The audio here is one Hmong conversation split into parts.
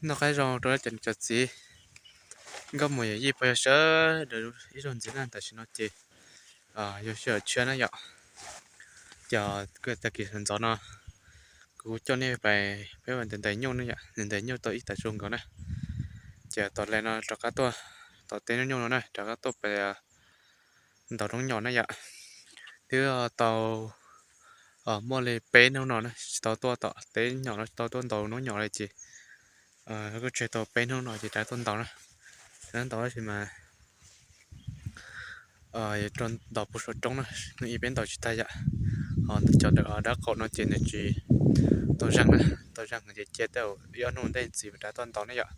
Noj qab zoo rau cov niam cov txiv, nkauj muam yawm yij pog yawg sawv daws ib zaug ntxiv na. Tam sim no ces yog sij hawm tshiab na yom. Ces tag kis sawv ntxov no kuv coj nej pais peb ua ntais nyuj na yom, ntais nyuj tau ib tag su nkaus na. Ces tom le no rov qab tuaj, tom teb nyuj no na rov qab tuaj pais ntaus noob nyom na yom. Twb tau muaj li peb hnub no na tsis tau tuaj tom teb nyom no, tsis tau tuaj ntaus noob nyom li ces kuj tseg tau peb hnub no ces rov tuaj ntaus na. Rov ntaus tab sis mas rau ntaus puag saum roob na, hnub ib peb ntaus tsis tag yom. Ho cov dawm dab qaum no ces nws tsis tau zeeg na, tau zeeg ces cia tej ib ob hnub ntej ntxiv rov tuaj ntaus na yom.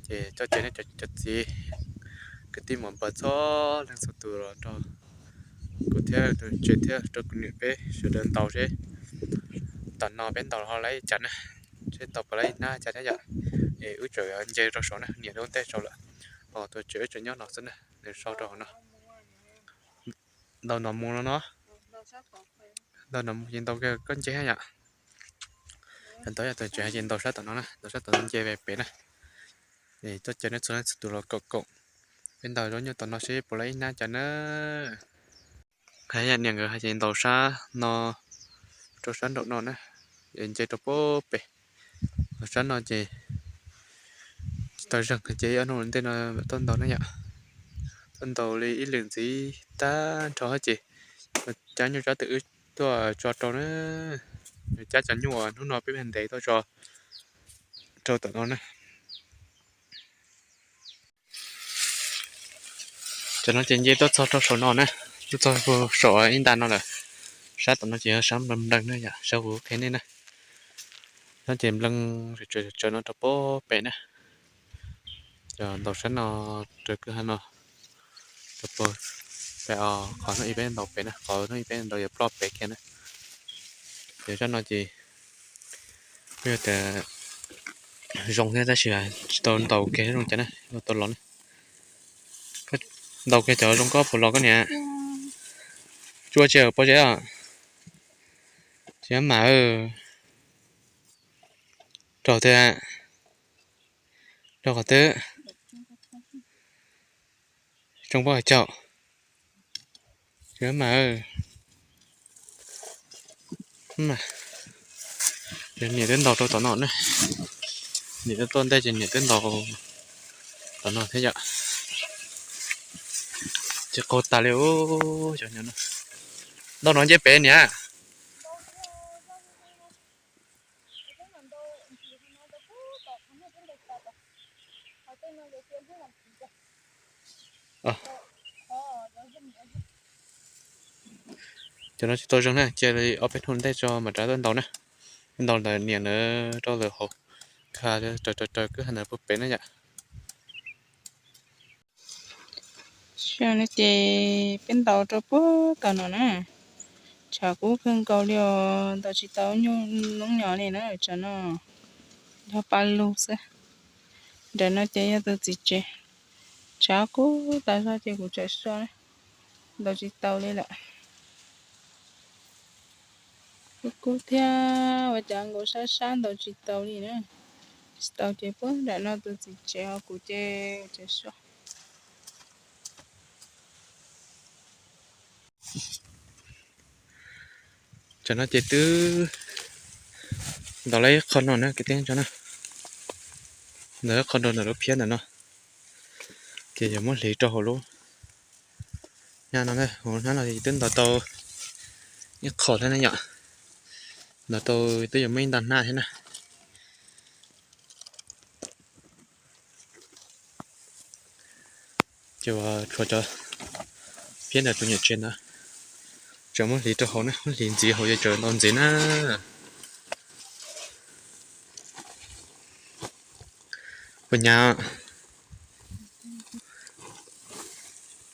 Ces coj tsoom niam cov txiv kwv tij muam npawg txhua leej txhua tus los nrog kuv thiab tus tsev thiab rau kuv niam peb sawv daws ntaus seb tom no peb ntaus ho lawv ib cas na, seb tau puas lawv ib hnab cas thiab yom. Es wb tseem nce rau saud na, niam lub ntej saud lawm, ho tus tsev wb tseem nyob no xwb na, nws sau rau hauv no. Ntaus nov mus no no, ntaus nov mus ces ntaus kiag koj nce yom. Ntawd yog tus tsev hais ces ntaus sab tom no na, ntaus sab tom no nce ve pem na. Es coj caw nej txhua leej txhua tus los koom koom peb ntaus zaub nyuj tom no seb puas lawv ib hnab cas na. Hais yam niam nkawd hais ces ntaus sab no rau sab nraum no na, es nce rau puag pem. Ntaus sab no ces tsis tau zeeg ces ob hnub ntej no tuaj ntaus na yom. Tuaj ntaus li ib lwm ntxiv tag nrho ces cab nyuj cab twm wb tuaj tso rau na. Cab cov nyuj uas hnub no peb ntes tuaj tso rau tom no na. Cov no ces nce tuaj txog rau saum no na, tuaj txog saum ib nta no lawm. Sab tom no ces yog sab nplees nplees na yom, sab kuv qhia nej na. Sab ces nplees tsawv tsawv no rau puag pem na. Cov ntaus sab no raws kwj ha no rau puag pem, qhov hnub ib peb ntaus pem na, qhov hnub ib peb ntaus yuav ploj pem kiag na. Ces sab no ces kuj yog tias zoo thiab tab sis tsis tau ntaus kiag zoo cas na, tau los na. Ntaus kiag cov zoo koj puas los koj niam? Tsuas tsis pob zeb os. Tsis mam, rau twg? Rau qhov twg? Tsoo pob hais caum. Tsis mam, niam twb ntaus rau tom no na. Niam twb tuaj ntej ces niam twb ntaus tom no thiab yom. Tsis qaug tas li. Ntau no nce pem niam. Cov no tsis tau zoo na, cia li ob peb hnub ntej tso mam rov tuaj ntaus na. Ntaus ntawm niam ntawd rau lawm hauv, raws raws raws kwj ha ntawd puag pem na yom. Ces peb ntaus rau puag tom no na. Tshav kub kawg nkaus li os, ntaus tsis tau noob nyom li na, tsam no yog pa lug xwb. Nram no ces yog tus txiv tsev. Tshav kub tas zog ces kuv tseem so, ntaus tsis tau li lawm. Kub kub thiab ua cas nkaus sab sab ntaus tsis tau li na. Tsis tau ces puag nram no tus txiv tsev ho kuv ces tseem so. Tsam no ces twb ntaus lawm ib qho no na kwv tij tso na. Ntaus ib qho rau ntawm lub phiab ntawm no, ces yuav muab hliv rau hauv lub hnab no. Hauv hnab no twb ntaus tau ib qho thiab na yom. Ntaus tau twb yuav muaj ib nta hnab thiab na. Ces tshuav cov phiab ntawm tus niam tsev ntawd, tseem muab hliv rau hauv na, muab hliv ntxiv hauv ces tseem ntaus ntxiv na. Puas nyab?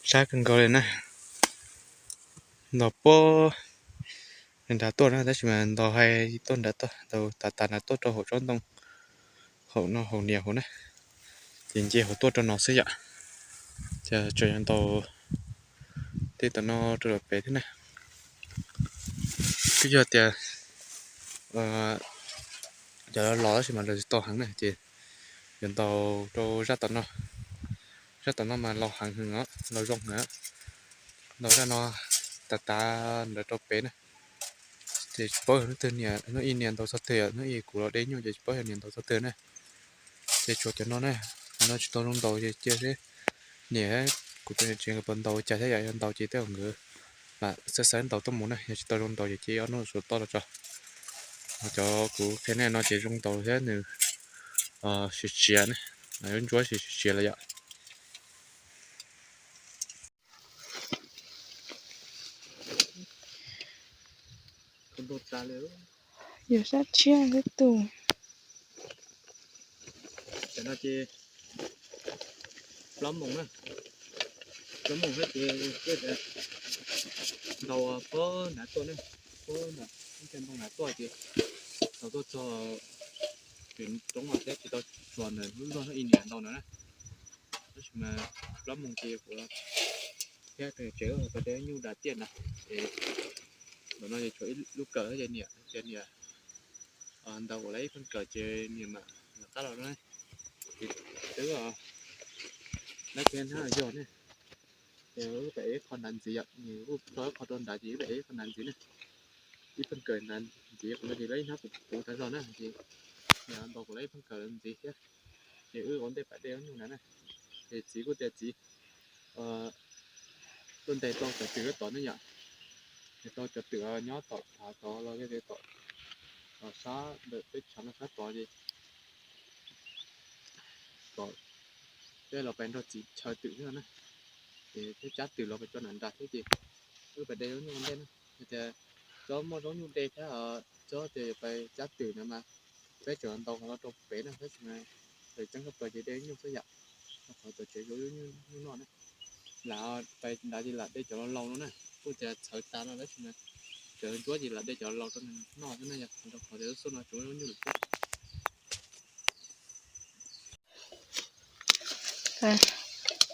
Sab kawg nkaus li na. Ntaus puag nrad tuaj na, tab sis mas ntaus hais tuaj nrad tuaj, ntaus tas tas nrad tuaj rau hauv tsob ntoo, hauv no hauv niam hauv na, ces nce hauv tuaj rau no xwb yom. Ces tseem yuav ntaus tej tom no rau lawm pem thiab na. Twb yog tias cov los tab sis mas lawv tsis tau heev na ces Yuav ntaus rau zaj tom no, zaj tom no mas laus heev heev os, laus zoo heev. Ntaus zaj no tas tas ntawd rau pem na. Ces tsis paub yog hnub twg niam, hnub ib niam ntaus txog twg, hnub ib kuv los de nyuj ces tsis paub yog niam ntaus txog twg na. Ces tshuav cov no na, cov no tsis tau zoo ntaus ces cia seb niam, kuv tus niam tsev nkawd puas ntaus ua cas thiab, yog ntaus ces tej zaum nkawd mam xav xav ntaus tuaj mus na, yog tsis tau zoo ntaus ces cia ob hnub saum toj los tso. Cov kuv qhia nej no ces zoo ntaus thiab nws siav siav na, ntsuab siav siav los yom. Yog sab tshiab ib tug. Tam no ces plaub moos na, plaub moos thiab ces ntaus pob nav tuaj na, pob nav, ib co ntoo nav tuaj ces ntaus tuaj txog pem roob no thiab tsis tau tsuas ntawm lub luag ib niam ntaus ntawd na. Tab sis mas plaub moos ces kuv thiab tsev pais de nyuj da tiaj na, ces ntawm no ces tshuav ib lub kawm ces niam, ces niam ntaus kuv lawv ib pheej kawm ces niam mam lawv qab los no. Ces twb lab kiag hnab yog ne, ces wb pais ev ib qho nrad ntxiv yom, nws kuj tso ib qho rau nrad ces wb pais ev ib qho nrad ntxiv ne. Ib pheej kawm nrad ntxiv, qhov no ces lawv ib hnab puv puv tas zog na ces niam ntaus kuv lawv ib pheej kawm ntxiv thiab. Ces wb ua ntej pais de lub nyuj ntawd na. Ces txiv kuj tias txiv tuaj ntes tau cov twm tod ne yom, ntes tau cov twm nyob tom thav tod los yog tias tom sab ntawm peb chav no sab tod ces kom peb los pais nrog txiv chaw twm xwb no na. Ces peb cab twm los pais tso nram nrad thiab ces wb pais de zaub nyuj ua ntej na. Yog tias tsob muaj zaub nyuj de thiab tsob tias yuav pais cab twm no mas peb tseem ntaus qhov no rau pem na, tab sis mas tawm ceeb kawg plaws ces de zaub nyuj xwb yom. Rau qhov tawm tsev yuav zaub nyuj noj na. Lam pais nrad ces lam de cov laus laus no na, kuj tias txhawv tas no tab sis mas cov ntsuab ces lam de cov laus rau nws noj xwb na yom, rau qhov tias lub xub no tsuas zaub nyuj lawm thiab.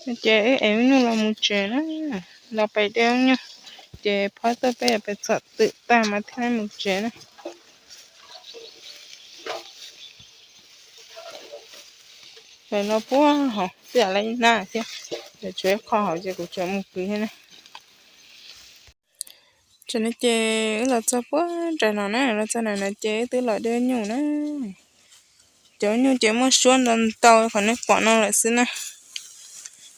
Ces wb ev lub nyuj los mus tsev na, los pais de lub nyuj, ces phab tuaj peb yuav pais txhom twm tag mas thiaj mus tsev na. Tam no puag hauv txij la ib hnab thiab, tshuav ib qho hauv ces kuv tseem mus kwv thiab na. Tam no ces wb los txog puag nram no na, los txog nram no ces wb twb los de nyuj na. Cov nyuj ces muaj suab ntau ntau qhov nej pom no lawm xwb na.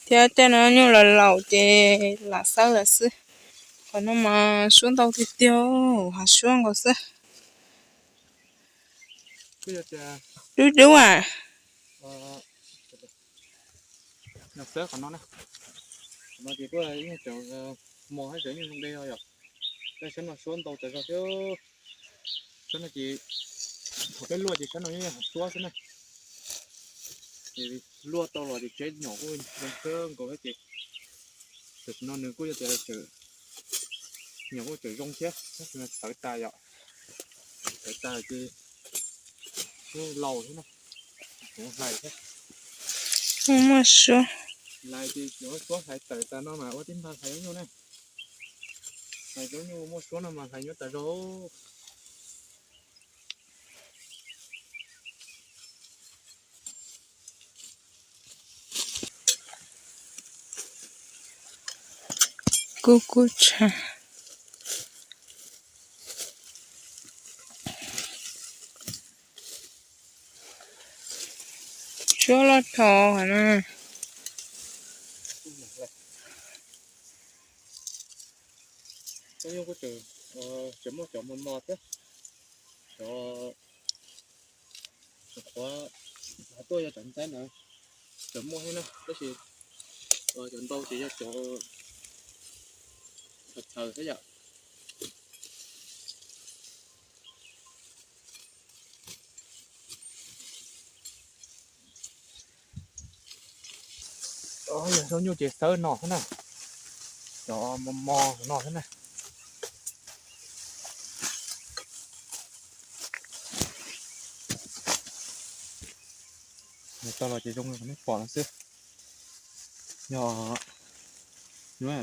Thiab tej no nyuj laus laus ces lam xawb lawm xwb. Qhov no mas suab ntau tiag tiag, hav suab nkaus xwb. Dub dub a. Xawb qhov no na, qhov no ces kuj yeej cov mos thiab cov nyuj zoo de yom. Tej sab no suab ntau tas zog thiab. Sab no ces thaum peb luaj ces sab no yeej hav suab xwb na. Ces luaj tau los ces tseb nyom kuj zoo kawg nkaus thiab ces tam sim no nws kuj yog tias nyom kuj tseem zoo thiab tab sis mas txawv tas yom. Txawv tas ces laus thiab na, hlais thiab. Muaj suab. Hlais ces suab hlais tawm tas no mas ua tib npag hlais zaub nyuj na. Hlais zaub nyuj muaj suab no mas hlais nyuaj tas zog. Kuj kuj tshav. Suab loj dhau na. Zaub nyuj kuj tseem, tseem muaj cov mos mos thiab. Cov, cov qhuav, qhuav tuaj yog cov ntxaib na, tseem muaj thiab na, tab sis cov ntau ces yog cov txhaws txhaws thiab yom. Yog zaub nyuj ces xawb no xwb na, cov mos mos no xwb na. Nws tau los ces zoo li nej pom no xwb. Yog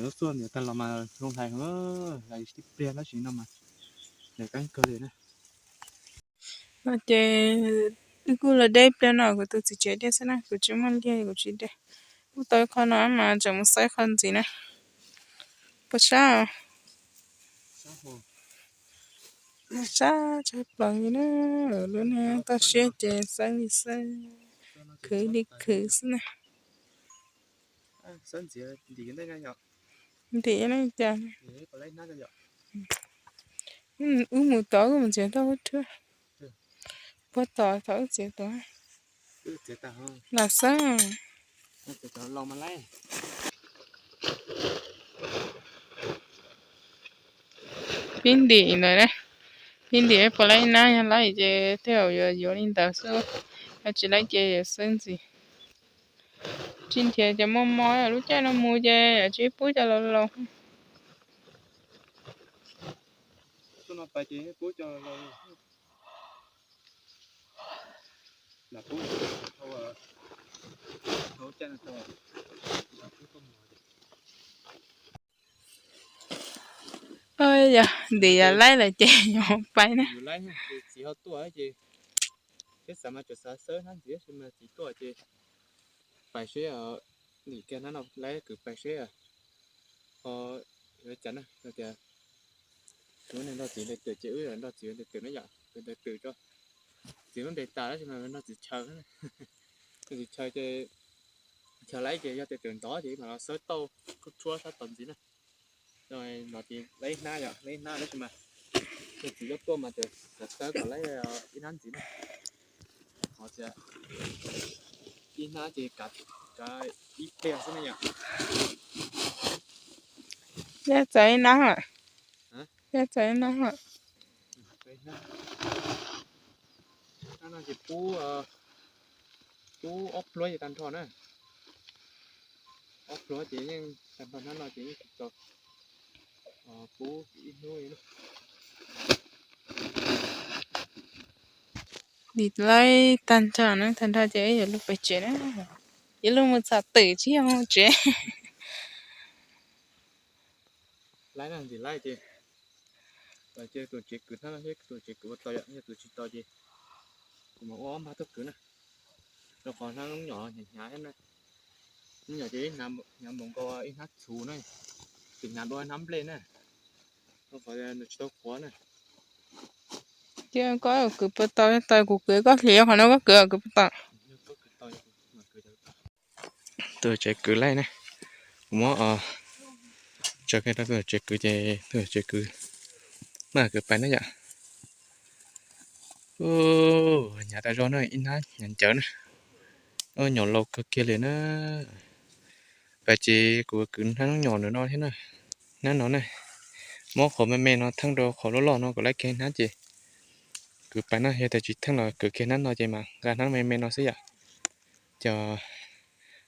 lub xub ntiag tag los mas zoo hlais, hlais tib pliag tab sis no mas hlais qeeb kawg li na. No ces Kuj los de pliag no kuv tus txiv tsev de xwb na, kuv tsis muaj liag kuv tsis de. Kuj tau qho no mas tseem mus xaib qho ntxiv na. Puas sab? Sab tshaj plaws li na. Lub neej toj siab ces xaib li xaib, khwv li khwv xwb na. Ntim ne cas? Wb mus tod wb mus ntxias tau ub rhuab. Puag tom tod wb txiav tod. Lam xab. Pib ntim ntawd na. Pib ntim puas laib nab, yog laib ces tej zaum yuav yuav li ntawd xwb, yog tsis laib ces yuav xwb ntxiv. Tsis nrhiav cov mos mos lub caij no mus ces tsis pub cov laus laus. Yog ntim yog laib lawm ces yuav pais na. Txiv ho tuaj ces, thiab xav mas tseem xav xawb hnab ntxiv tab sis mas txiv tuaj ces pais seb, ntim kiag hnab no laib kwv pais seb ho yuav cas na. Tias kuv ne nrog txiv ntes twm ces wb nrog txiv ntes twm na yom, ntes twm tso. Txiv lub ntes tas tab sis mas nrog txiv chaw, nrog txiv chaw ces chaw laib ces yog tes twm ntov ces mam los xawb tauj kub tshuab sab tom ntxiv na. No ces laib hnab yom, laib hnab tab sis mas yog txiv tuaj mas tseem xav xawb kom laib ib hnab ntxiv na. Ho tias ib hnab ces kav ib pliag xwb na yom. Yog txawv ib hnab lawm. Yog txawv ib hnab lawm. Hnab no ces pub, pub ob pluab ces tag nrho na. Ob pluab ces yeej tag nrho, hnab no ces yeej tsis tau pub ib hnub li. Ntim laib tag nrho na, tag nrho ces wb yuav lug pem tsev na. Yuav lug mus txhom twm tsis yog mus tsev. Laib na, ntim laib ces, ces tus tsev kwv hnab no seb tus tsev kwv ua tau yom, yog tus tsis tau ces kuv mam ua ob npag tuaj kwv na. Rau qhov hnab noob nyom hnyav hnyav thiab na. Noob nyom ces ib hnyav npaum nkaus ib hnab txhuv na, tseem hnyav dua hnab nplej na. Rau qhov nws tsis tau qhuav na. Ces koj kwv puas tau, tau kuv kwv koj hliv qhov no koj kwv kwv puas tau. Tus tsev kwv laij ne, kuv muab tso kiag rau tus tsev kwv ces tus tsev kwv maj kwv pais na yom. Hnyav tas zog na, ib hnab hnyav ncawv na. Nyom laus kawg kiag li na. Pais ces kuv kwv hnab noob nyom ntawm no thiab na. Hnab no ne, muab qhov me me no theej rau qhov loj loj no kom laib kiag hnab ces kwv pais na. Yog tias tsis theej los kwv kiag hnab no ces mam nqa hnab me me no xwb yom. Ces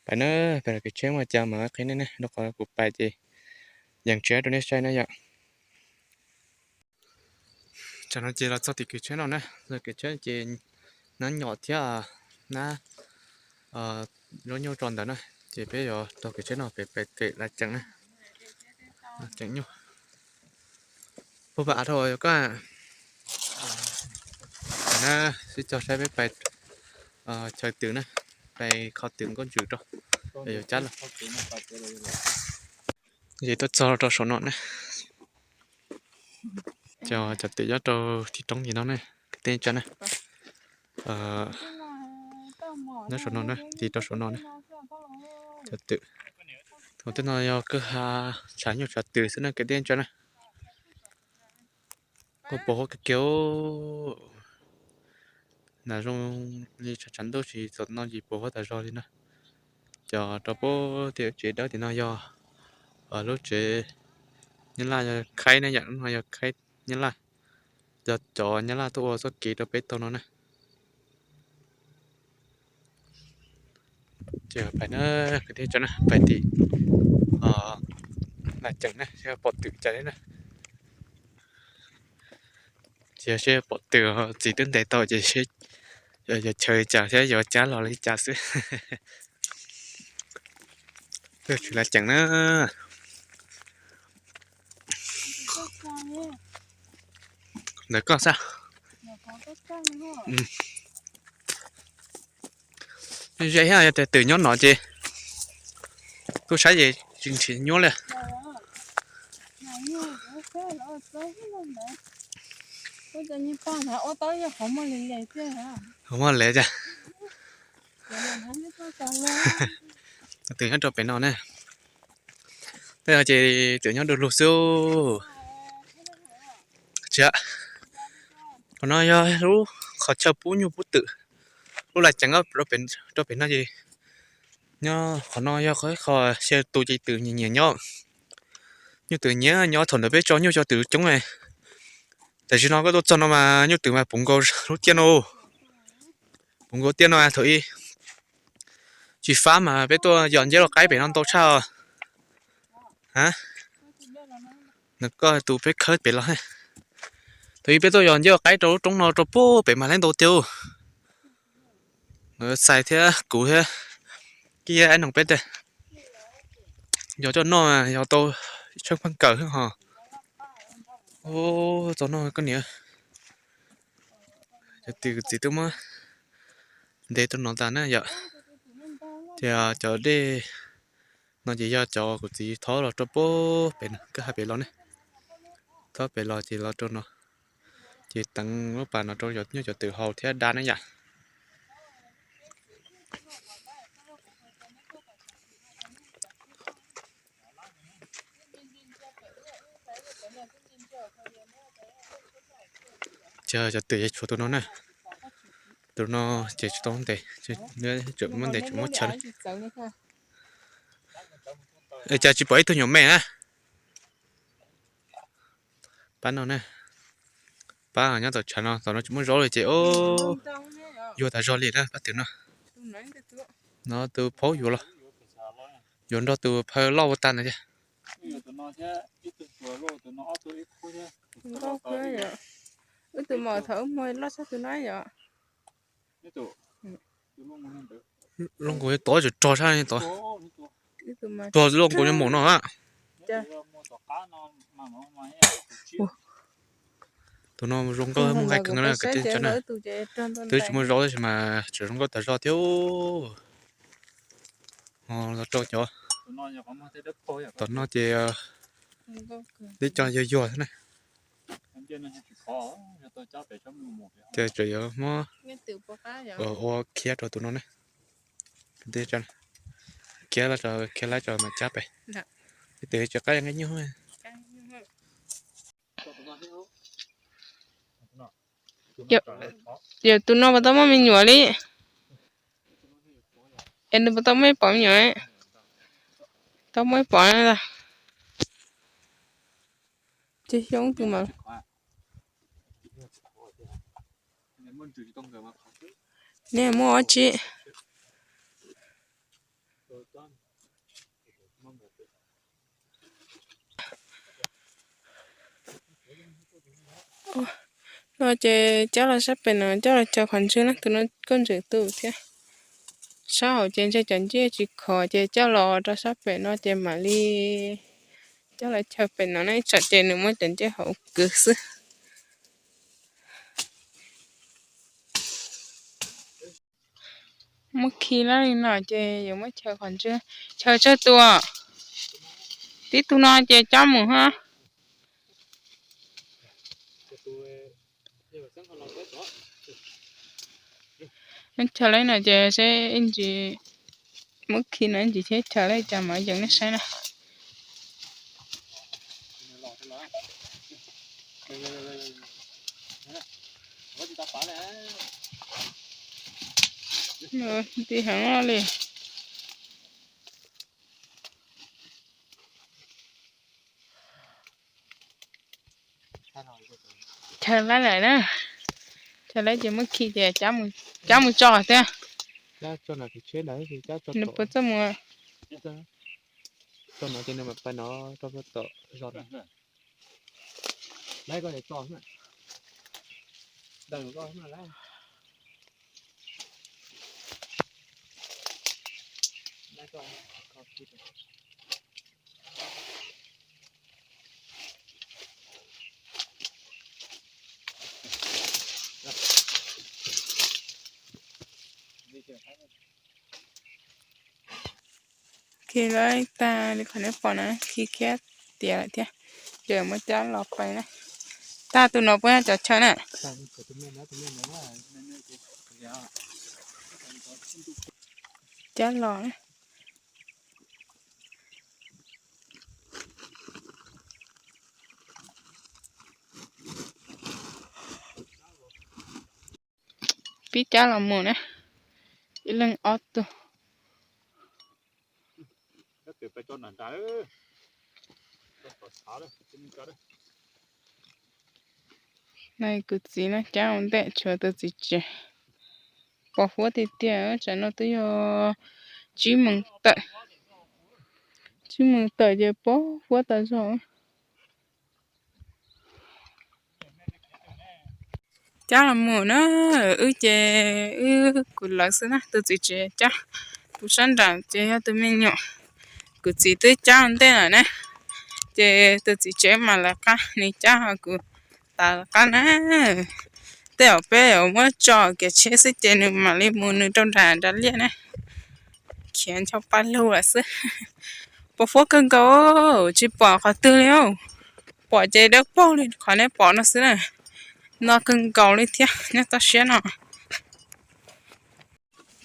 pais na, pais los kev tsheb mas cas mas qhia nej ne, rau qhov kuv pais ces yeej tsis rau nej saib na yom. Tsam no ces los txog tim kev tsheb no na, kev tsheb ces hnab nyom thiab hnab zaub nyuj tso ntawd na, ces peb yuav taug kev tsheb no pem pem pem Lav Ceem na. Lav Ceem nyuj. Puag pam dhau koj na, sib cog saib peb pais chaw twm na, pais kho twm nkauj ntsws rau, yuav cab los. Ces tuaj txog rau saum no na. Cov, cov twm nyob rau tim roob tim no ne, kwv tij neej tsa na. Nyob saum no na, tim rau saum no na. Cov twm. Thaum tej no yog kwj ha tshav nyuj tshav twm xwb na kwv tij neej tsa na. Kuj pos huab kawg kiag. Nas zoo li tshav tshav ntuj tsis txom no ces pos huab tas zog li na. Cov rau puag tim lub tsev dawb tim no yog lub tsev Nyab Laj, yog khaib na yom, no yog khaib Nyab Laj. Yog cov Nyab Laj tuaj ua txoj kev rau peb taug no na. Ces pais na, kwv tij neej tsa na, pais tim Lav Ceem na, seb pom twm cas thiab na. Ces seb pom twm, txiv twb ntes tau ces seb yuav chaw li cas thiab yuav cab los li cas xwb. Twb tsis Lav Ceem na. Ntawm koj xwb. Ze thiab, yog tias twm nyob no ces kuj saib ces tsis nrhiav nyuaj li. Qhov muaj lev cas. Twm nyob rau pem no ne. Tej no ces twm nyob du lug xwb. Tsis, qhov no yog lub qhov chaw pub nyuj pub twm, lub laj ceev rau pem no ces nyob qhov no yog qhov, qhov xyaw tus ces twm nyiam nyiam nyob. Nyuj twm nyiam nyob thaum ntawd peb tso nyuj tso twm coob. Tam sim no koj tuaj txog no mas nyuj twm mas puv nkaus lub tiaj no. Puv nkaus tiaj no thaum ub tsis fab mas peb tuaj yos nceb lau qaib pem no ntau tshaj. Nws koj tus peb khawb pem los. Thaum ub peb tuaj yos nceb lau qaib rau lub roob no rau pem mas laib ntau tiag. Xais thiab kuv thiab Kib thiab Ab Noog peb tej yog coj noj yog tau tshawb pheej kawm xwb ho. Ub, tau noj koj niam. Cov twm kuv txiv twb muab ntes rau no tas na yom. Ces cov dej no ces yog cov kuv txiv thov los rau pem, kwj ha pem los ne. Thov pem los ces los rau no, ces teev lub pas no rau cov nyuj cov twm haus thiab da na yom. Ces cov twm ces tshuav tus no na. Tus no ces tsis tau ntes, tseem muab ntes tseem muab chaw. Es cas tsis pom ib tug nyuam me na? Pab no ne, pab nyob tom tshav no, tom no tsis muaj zaub li ces yuag tas zog li na pab twm no. No tus phaub yuav los, yuav nrog tus phaw loj ua tag ntawd thiab. Wb tus maum thaum wb muag loj tshaj tus no yom. Loj nkaus tod, tseem rog tshaj tod. Rog loj nkaus li maum no a. Tus no zoo nkauj muaj nqaij kawg na kwv tij. Twb tsis muaj zaub tab sis mas tseem zoo nkauj tas zog thiab. Los rau cov tom no ces tib co yuag yuag xwb na. Ces tseem yuav muab ua khiav rau tus no ne. Khiav, khiav lawm tso mas cab pem. Ib teg tsis qab nqaij nyuj. Yog tus no puas tau muaj me nyuam li? Es nws puas tau muaj ib pom me nyuam? Tau muaj ib pom na. Ces xyoo tus mas. Nws muaj ob tsi. No ces cab los sab pem no, cab los chaw qhov ntswg na, tus no koj ntseem tu thiab. Sab hauv ces ntshe cov ncej tsis khov ces cab los rau sab pem no ces mam li cab los chaw pem no na, ib tsam ces nws muab cov ncej hauv kwv xwb. Muab khi lab li no ces yuav muab chaw qhov ntswg, chaw tsawg tus? Tib tug no ces cab mus hab. Muab chaw lab no ces seb ib ntsis, muab khi no ib ntsis seb chaw lab cas mam yees nej saib na. Nti heev li. Chaw lab lawm na, chaw lab ces muab khi ces cab mus tso thiab. Nws puas txawj mus? Khi lawm tag li qhov nej pom na, khi khiab tiav lawm thiab. Ces muab cab los pais na. Tag tus no puas yog cov chaw na? Cab los na. Pib cab los mus na, ib leeg ob tug. Kuv txiv no cab ua ntej tshuav tus txiv tsev, pos huab tiag tiag, tsam no twb yog tsib moos tawm, tsib moos tawm ces pos huab tas zog. Cab los mus na, wb ces wb kuv lawv xwb na, tus txiv tsev cab, tus sab nram ces yog tus me nyuam. Kuv txiv twb cab ua ntej lawm na, ces tus txiv tsev mam lawv qab, nws cab ho kuv tav lawv qab na. Tej zaum peb yuav muab tso kev tsheb xwb ces nws mam li mus nws rau nram nram liaj na. Khiav ncho pa lug lawm xwb. Pos huab kawg nkaus, tsis pom qhov twg li. Pom ces dawb paug li qhov nej pom no xwb na. No kawg nkaus li thiab nyob toj siab no.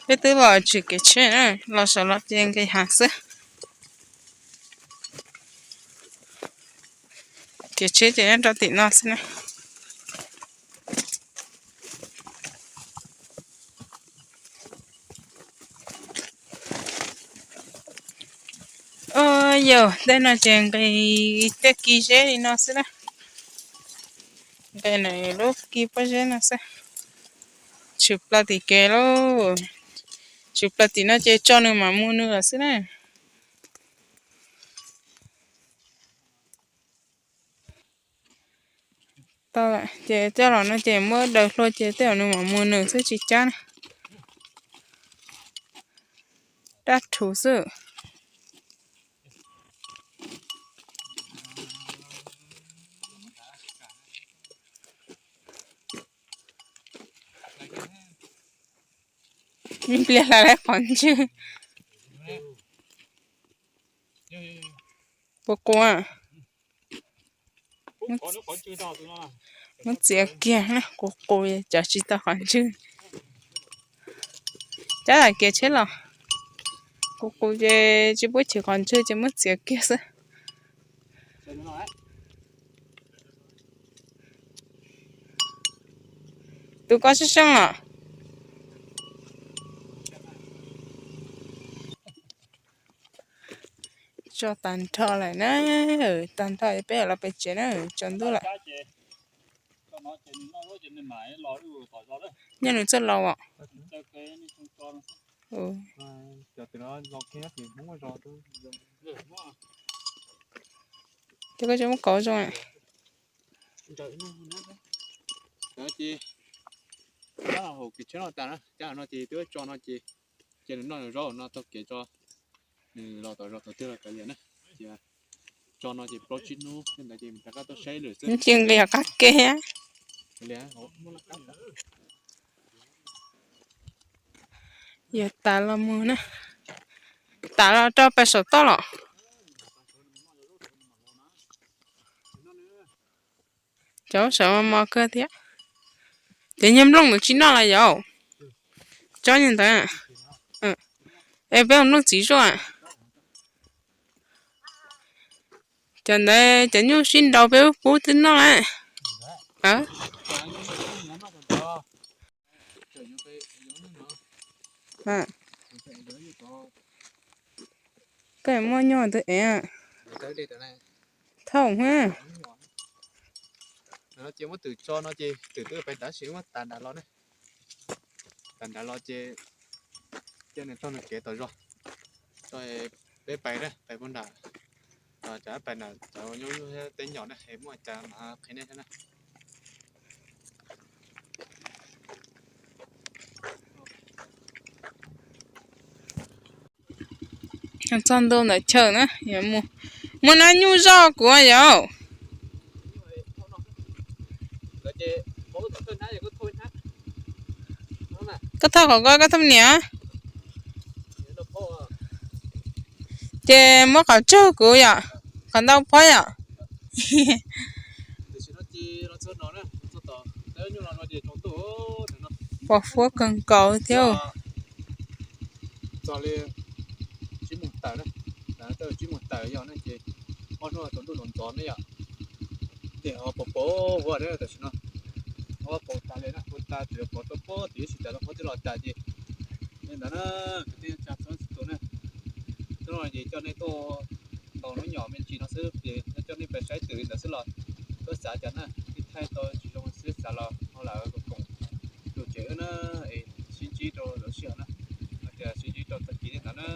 Peb twb los tsis kev tsheb na, los saum los ces nqis hav xwb. Kev tsheb ces nyob rau tim no xwb na. Yog tej no ces nqis tej kis zeb li no xwb na. Nqis lub kis pob zeb no xwb. Tshwm plaws tim kev lauj. Tshwm plaws tim no ces tso nws mam mus nws lawm xwb na. Tau lawm ces coj los no ces muab daws hlua ces tej zaum nws mam mus nws xwb tsis cab na. Dab rhuv xwb. Ib pliag hlais lawm qhov ntswg. Puas qus? Muab txiav kiag na, qus qus cov tsis tau qhov ntswg. Cab kev tsheb los, qus qus ces tsis pub chim qhov ntswg ces muab txiav kiag xwb. Tus koj sab seej los. Tso tag nrho lawm na, tag nrho peb los pem tsev na, tsaus ntuj lawm. Nyob nws txoj laus os. Ces koj tsis muab kauv zoo. Ces cab hauv kev tsheb no tas na, cab hauv no ces twb tso no ces, ces nws noj nws zaub no taug kev tso, nws los tom zos tom twg los kav liam na. Ces tso no ces plaub tsib hnub tej ntawd ces rov qab tuaj saib lwm xwb. Tsis nqis qab kev. Yog tas los mus na, tas los rau pem saum toj los. Cov sawv mos mos kawg thiab. Cov nyuag nplooj ntawd tsis noj los yom? Tsob nyuag ntawd. Es peb ua nplooj txiv zuaj. Cov ntawd cov nyuj sib nraus peb pub twb noj lawm. Koj muaj nyuj twb ev. Thaum no ces muab twm tso no ces twm twb pais nrad sis muab tas nrad los ne. Tas nrad los ces cia nws taug nws kev tom zos. Peb pais na, pais puag nram, cov pais nram cov nyuj teb nyom na, es muaj cas mas qhia nej thiab na. Txog ntua ntawm chaw na, muaj nab nyuj zoj kuv yom. Koj thauj qhov ko, koj thauj niam. Ces muab qhov tsaug kuv yom, qhov ntau phab yom. Pos huab kawg nkaus thiab. Txog li tsib moos tawm, tsib moos tawm yog ne ces ob hnub tsaus ntuj ntxov ntxov ne yom. Ces ho pos pos huab tam sim no, huab pos tas li na, huab tas tsis pos tuaj pem tid, tsis tas los huab twb los tas ces li ntawd na, kwv tij neej tsa txhua leej txhua tus na. Hnub no ces coj nej tuaj ntaus hnub nyom me ntsis no xwb ces coj nej pais saib twm li ntawd xwb los txhob xav cas na, nej thaij tau tsis zoo xwb xav los ho lam koom lus tsev wb na, es sib ntsib rau lub sij hawm na, hais tias sib ntsib rau tag kis li ntawd na.